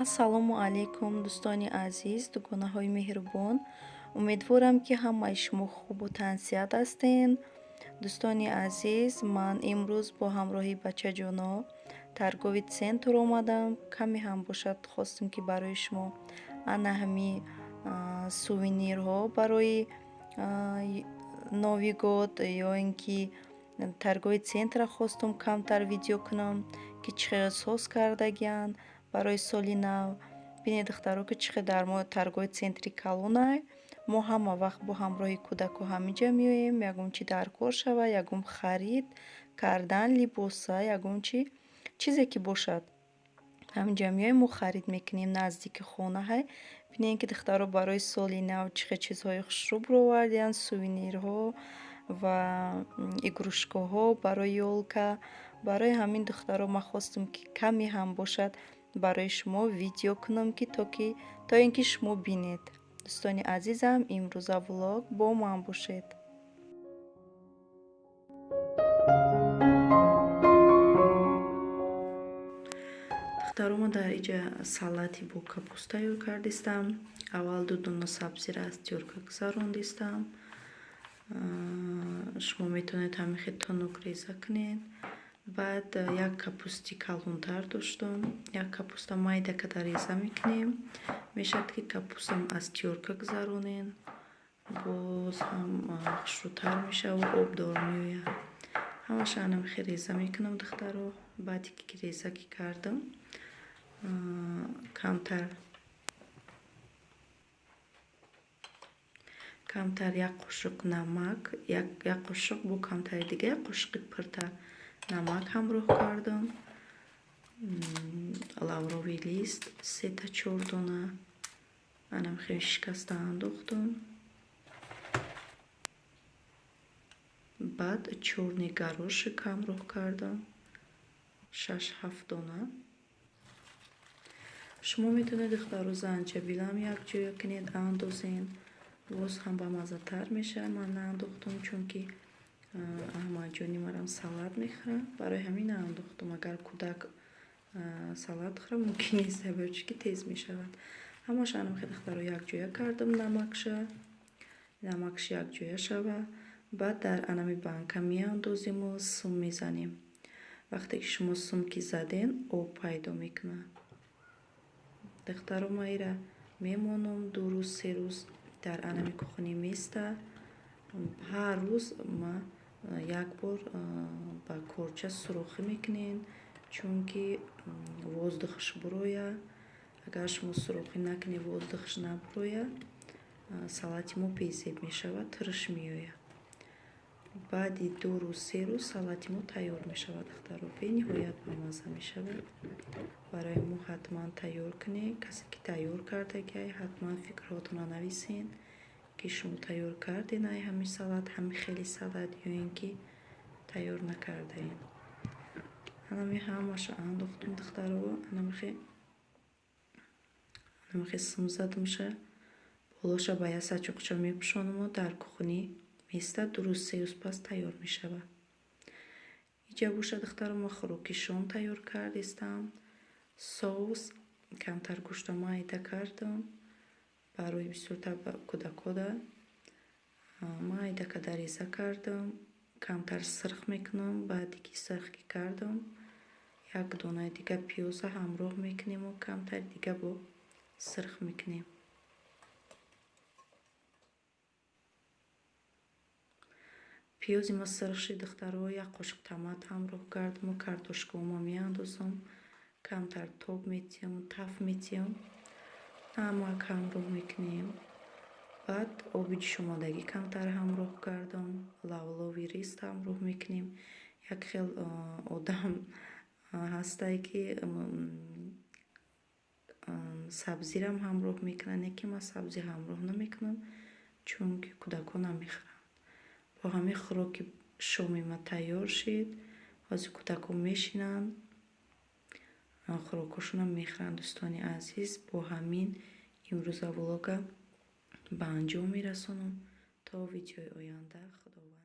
Ассалому алайкум, дӯстони азиз, дугонаҳои меҳрубон. Умедворам, ки ҳамаи шумо хубу тансиҳат ҳастен. Дӯстони азиз, ман имрӯз бо ҳамроҳии бачаҷоно торговый центр омадам. Каме ҳам бошад, хостем, ки барои шумо ана ҳами сувенирҳо барои Новый год ё ин ки торговый центра хостум камтар видео кунам, ки чӣ хел соз кардагианд барои соли нав. Бинед, духтаро, ки чӣ хел дар мо торговый центри калонай. Мо ҳама вақт бо ҳамроҳи кӯдако ҳаминҷа меоем, ягон чи дар кор шава, ягон харид кардан, либоса, ягон чи, чизе ки бошад, ҳаминҷа меоем, мо харид мекунем, наздики хонаҳай. Бинед, ки духтаро барои соли нав чӣ хел чизҳои хушрӯ бировардиянд, сувенирҳо ва игрушкаҳо барои ёлка. Барои ҳамин, духтаро, ман хостум, ки каме ҳам бошад, барои шумо видео кунам, ки то ин ки шумо бинед. Дӯстони азизам, имрӯза влог бо ман бошед. Духтаро, ман дар иҷа салати бо капуст тайёр кардистам. Аввал ду дона сабзиро аз тёрка гузарондистам. Шумо метавонед ҳамин хел тунук реза кунед. Баъд як капусти калонтар доштум, як капуста майда када реза мекунем. Мешавад, ки капустам аз тёрка гузаронен, боз ҳам хушрӯтар мешаву обдор меояд. Ҳамаша анам хел реза мекунам, духтаро. Баъде ки реза ки кардам, камтар як қошуқ намак, як қошуқ бо камтари дига, як қошуқи пуртар намак ҳамроҳ кардам. Лавровый лист сета чор дона анам хел шикаста андохтум. Баъд чёрный горошек ҳамроҳ кардам, шаш ҳафт дона. Шумо метавонед, духтаро, занҷабилам якҷоя кунед, андозен, боз ҳам бамаззатар мешавад. Ман наандохтум, чунки Аҳмадҷони марам салат мехӯрад, барои ҳамин наандохтум. Агар кӯдак салат хӯрад, мумкин нест, ки тез мешавад. Ҳамаша анам хел, духтаро, якҷоя кардам. Намакш якҷоя шава, баъд дар анами банка меандозиму сум мезанем. Вақте ки шумо сум ки заден, об пайдо мекунад. Духтаро, ман ира мемонам, 2 рӯз, 3 рӯз дар анами кухонӣ места. Ҳар рӯз ма як бор ба корча сурохӣ мекунем, чунки воздухаш бурояд. Агар шумо сурохӣ накунед, воздухаш набурояд, салати мо безеб мешавад, турш меояд. Баъди 2 рӯз, 3 рӯз салати мо тайёр мешавад, духтаро, бениҳоят бамазза мешавад. Барои мо ҳатман тайёр кунед. Касе ки тайёр кардагиай, ҳатман фикрҳотонро нависен, ки шумо тайёр карден ай ҳамин салат, ҳамин хели салат, ё ин ки тайёр накардаен. Анами ҳамаша андохтум, духтаро, анамихе сум задумша, болоша ба як сачоқча мепӯшонаму дар кухонӣ места, 2 рӯз, 3 рӯз пас тайёр мешавад. Иҷа боша, духтаро, ма хӯроки шом тайёр кардистам. Соус, камтар гӯшта майда кардам барои бисёртар кӯдакода, майда када реза кардам, камтар сирх мекунам. Баъде ки сирх ки кардам, як донаи дига пиёза ҳамроҳ мекунему камтари дига бо сирх мекунем. Пиёзи ма сирх шид, духтаро, як қошуқ томат ҳамроҳ кардаму картошкаома меандозам, камтар тоб метиҳам, таф метиҳам, намак ҳамроҳ мекунем. Баъд оби ҷӯшомадагӣ камтар ҳамроҳ кардам, лавлови рист ҳамроҳ мекунем. Як хел одам ҳастае, ки сабзирам ҳамроҳ мекунанд, яке ман сабзӣ ҳамроҳ намекунам, чунки кӯдакон намехӯранд. Бо ҳамин хӯроки шоми ма тайёр шид. Ҳозир кӯдакон мешинанд, хӯрокҳошонам мехӯранд. Дӯстони азиз, бо ҳамин имрӯза влога ба анҷом мерасонам. То видеои оянда, Худованд.